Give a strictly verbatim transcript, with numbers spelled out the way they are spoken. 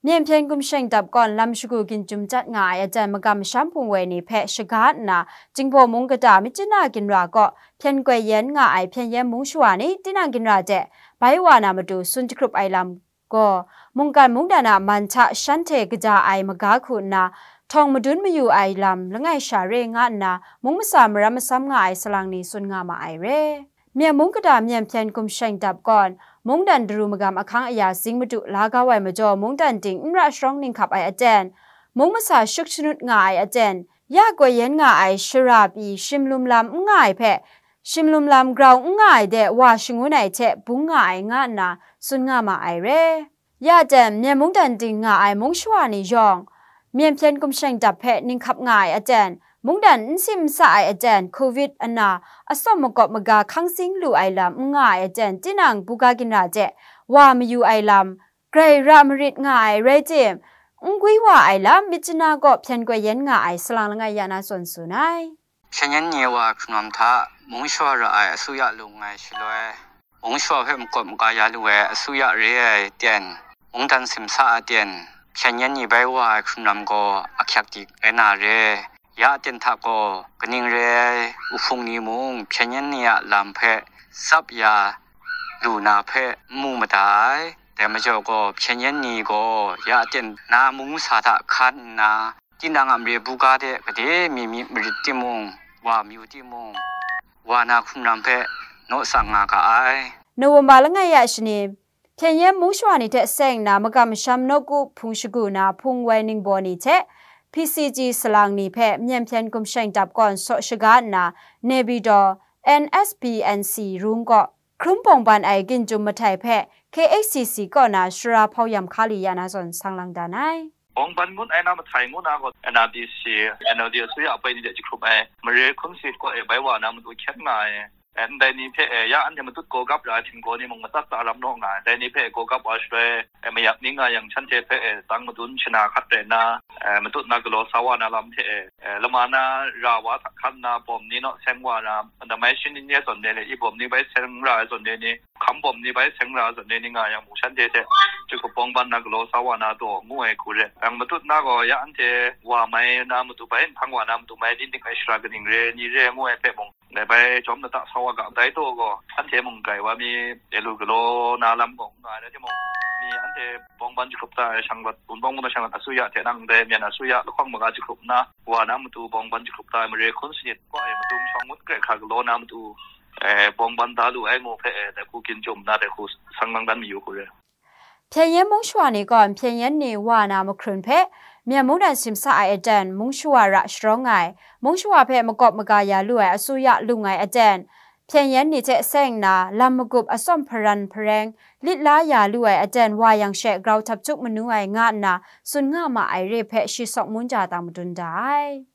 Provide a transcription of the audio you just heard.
Myen hpyen gumsheng dap kawn lam shagu ginjum jat nga ai aten magam masham hpung woi ni hpe shaga nna, Jinghpaw mung kata Myitkyina ginra kaw hpyen koi yen nga ai hpyen yen mung shawa ni tinang ginra de bai wa na matu sun jahkrup ai lam gaw, mungkan mungdan a man hta shanhte kaja ai maga hku nna, htawng madun mayu ai lam langai sha re nga nna, mung masa maram masam nga ai salang ni tsun nga ma ai re. Myen mung kata myen hpyen gumsheng dap kawn, mungdan daru magam ahkang aya zing madu la kau ai majaw, mungdan ting n ra sharawng ninghkap ai aten, mung masa shuk shanut nga ai aten, ya koi yen nga ai shara pyi shimlum lam n nga ai hpe, shimlum lam grau n nga ai de wa shangun ai hte bung nga ai nga nna tsun nga ma ai re. Ya aten, myen mungdan ting nga ai mung shawa ni yawng, myen hpyen gumsheng dap hpe ninghkap nga ai aten, mungdan n sim n sa ai aten, covid ana atsawm makawp maga hkang sing lu ai lam n nga ai aten, tinang buga ginra de wa mayu ai lam, grai ra marit nga ai rai tim, n gwi wa ai lam, Myitkyina kaw hpyen koi yen nga ai salang langai ya na zawn tsun ai. Hpyen yen ni wa hkrun lam hta mung shawa ra ai asuya lung ai shaloi, mung shawa hpe makawp maga ya lu ai asuya re ai ten, mungdan simsa a ten, hpyen yen ni bai wa ai hkrun lam gaw ahkyak di rai na re. Ya ten hta gaw kaning re ai uhpung ni mung hpyen yen ni a lam hpe tsap ya lu na hpe n mu mada ai. Dai majaw gaw, hpyen yen ni gaw ya ten na mung masa hta hkan nna, tinang a mare buga de gade mi mi marit timung, wa mayu timung, wa na hkrun lam hpe naw tsang nga ga ai. Nawamba langai ya shani, hpyen yen mung shawa ni hte seng nna, magam masham nawku hpung shagu na hpung woi ningbaw ni hte P C G salang ni hpe myen hpyen gumsheng dap kawn saw shaga nna, Naypyidaw N S B N C rung kaw hkrum bawng ban ai ginjum mahtai hpe K H C C kaw na shara hpau yam hka li ya na zawn sang lang dan ai. Bawng ban ngut ai na mahtai ngu na gaw, N R D C, N L D asuya apai ni de jahkrup ai, mare hkun sit kaw e bai wa na matu hkyet nga ai. Eh, ndai ni hpe, eh, ya anhte matut gaw gap ra ai htinggaw ni mung matsat tsa lam naw nga ai. Ndai ni hpe gaw gap wa shaloi, eh, mayak ning nga yang shanhte hpe, eh, tang madun shana hkat rai nna, eh, matut na galaw sa wa na lam hte, eh, eh, lama na ra wa hta hkan nna bawm ni naw seng wa na, damai shani ni ai zawn de ni, i bawm ni bai seng ra ai zawn de ni, hkam bawm ni bai seng ra ai zawn de ni nga yang mung shanhte hte, jahkrup bawng ban na galaw sa wa na daw ngu ai hku re. Yang matut na gaw ya anhte wa mai na matu bai, nhpang wa na matu mai, ning ai shara kaning re, ni re ngu ai hpe mung, dai bai jawm lata sa wa ga, dai taw gaw, anhte mung grai wa mi, e lu galaw na lam gaw n nga ai, rai timung, mi anhte bawng ban jahkrup ta ai shang lat, Wunpawng mung na shang lat asuya hte nang dai myen asuya lahkawng maga jahkrup nna, wa na matu bawng ban jahkrup ta ai mare hkun sanit kaw e matu shawng ngut kre hkra galaw na matu, eh, bawng ban da lu ai ngu hpe, eh, dai hku ginjum nna dai hku sang lang dan mayu hku re. Hpyen yen mung shawa ni gaw, hpyen yen ni wa na mahkrun hpe, myen mungdan simsa ai aten, mung shawa ra sharawng ai, mung shawa hpe makawp maga ya lu ai asuya lung ai aten, hpyen yen ni hte seng nna, lam magup atsawm hparan hpareng lit la ya lu ai aten, wa yang she grau htap tuk manu ai nga nna tsun nga ma ai re hpe, shi sawk mun ja tang madun da ai.